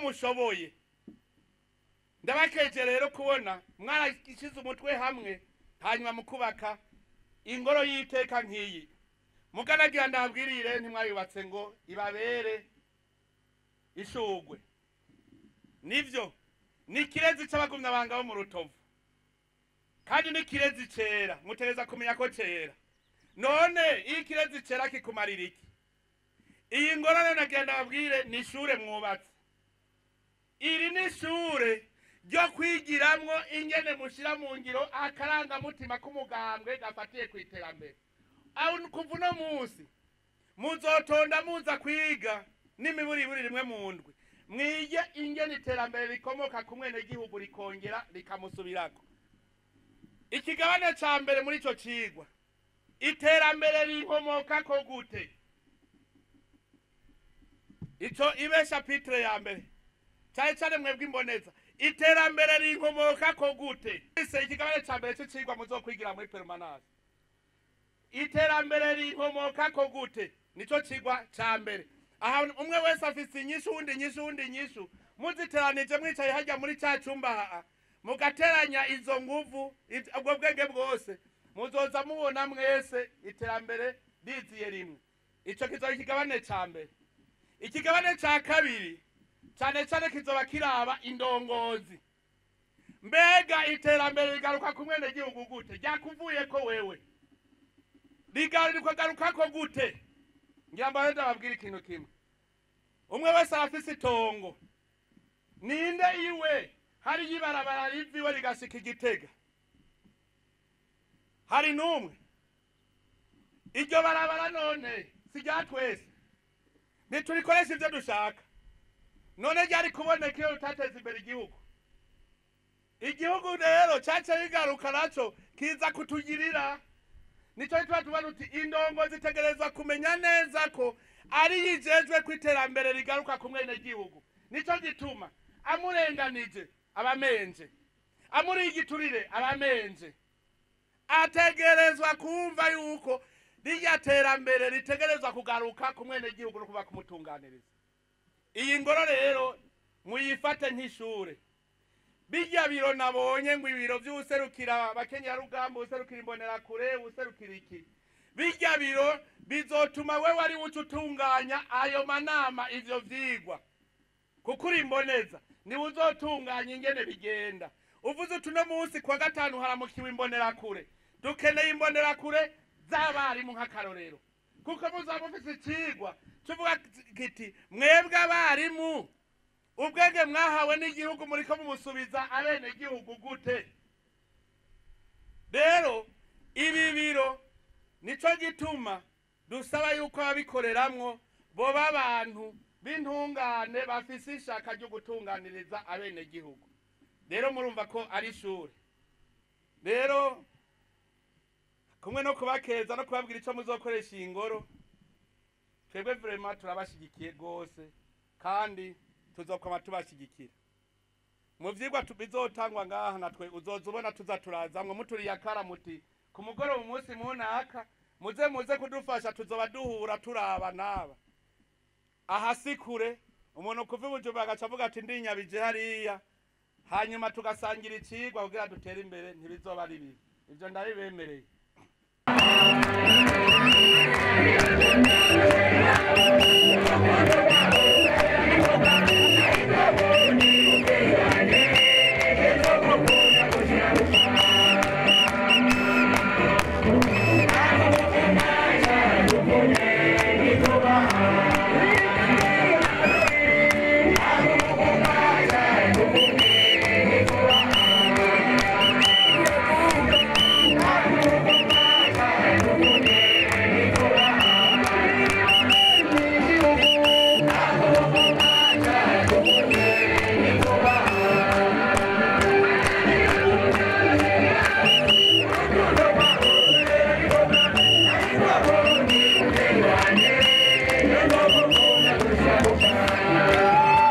mushoboye. Ndabakeje rero kubona mwarashize umutwe hamwe hanyuma mukubaka ingoro y'iteka nk'iyi. Muganagira ndabwirire ntimwayubatse ngo ibabere ishugwe. Nivyo ni kirezi c'abagumya banga bo mu Rutovu, kandi ni kirezi cera, mutereza kumenya ko cera. None iyo kirezi cera kikumarira iki? Iyi ngorane nagenda babwire ni ishure mwubatse. Iri ni ishure ryo kwigiramwo ingene mushira mu ngiro akarangamutima k'umugambwe gafatiye ku iterambere. Aho kuva uno munsi muzotonda muza kwiga n'imiburiburi rimwe mu ndwi, mwige ingene iterambere rikomoka ku mwenegihugu rikongera rikamusubirako. Ikigabane ca mbere muri ico cigwa, iterambere rikomokako gute? Ico ibe chapitre ya mbere cyane cyane mwebwe imboneza, iterambere rinkomokako gute? Ese ikigabane ca mbere c'icigwa muzokwigira muri permanence, iterambere rinkomokako gute? Nico cigwa ca mbere. Aha umwe wese afise inyishu, uwundi inyishu, uwundi inyishu, muziteranije mwicaye harya muri ca cumba haa, mugateranya izo nguvu, ubwo bwenge bwose, muzoza mubona mwese iterambere riziye rimwe. Ico kizoba ikigabane ca mbere. Ikigabane ca kabiri cyane cyane kizoba kiraba indongozi. Mbega iterambere rigaruka ku mwenegihugu gute? Ryakuvuyeko wewe, rigaruka gute? Ngira ngo ndababwire ikintu kimwe. Umwe wese arafise itongo. Ninde iwe hari ibarabara riviwe rigashika Igitega? Hari numwe? Iryo barabara none si rya twese, ntiturikoresha ivyo dushaka. None ryari kuboneka iyo rutateza imbere igihugu. Igihugu rero caca bigaruka naco kiza kutugirira. Nico gituma tuba tuti indongo zitegerezwa kumenya neza ko ari yijejwe ko iterambere rigaruka ku mwenegihugu. Nico gituma amurenganije abamenje, amuri igiturire abamenje, ategerezwa kumva yuko rirya terambere ritegerezwa kugaruka ku mwenegihugu no kuba kumutunganiriza. Iyi ngoro rero muyifate nk'ishure. Bijya biro nabonye ngo ibiro vy'userukira abakenyarugamba, userukira imbonerakure, userukira iki, bijya biro bizotuma wewe ari uca utunganya ayo manama, ivyo vyigwa, kuko uri imboneza niwe uzotunganya ingene bigenda. Uvuze uti uno munsi kuwa gatanu haramukiwe imbonerakure, dukeneye imbonerakure z'abarimu nk'akarorero, kuko muzaba mufise icigwa tuvuga kiti mwebwe abarimu ubwenge mwahawe n'igihugu muriko mumusubiza abenegihugu gute? Rero ibi biro nico gituma dusaba yuko ababikoreramwo boba abantu b'intungane bafise ishaka ryo gutunganiriza abenegihugu. Rero murumva ko ari ishure. Rero kumwe no kubakeza no kubabwira ico muzokoresha iyi ngoro, twebwe vraiment turabashigikiye gose kandi tuzokoma tubashigikira. Mu vyigwa bizotangwa ngaha natwe uzoza ubona tuza turazamwo muturiye akara muti ku mugoroba umunsi munaka muze muze kudufasha, tuzoba duhura turaba naba. Aha si kure, umuntu kuva i Bujumbura agaca avuga ati ndinyabije hariya, hanyuma tugasangira icigwa kugira dutere imbere, ntibizoba ari bibi. Ivyo ndabibemereye.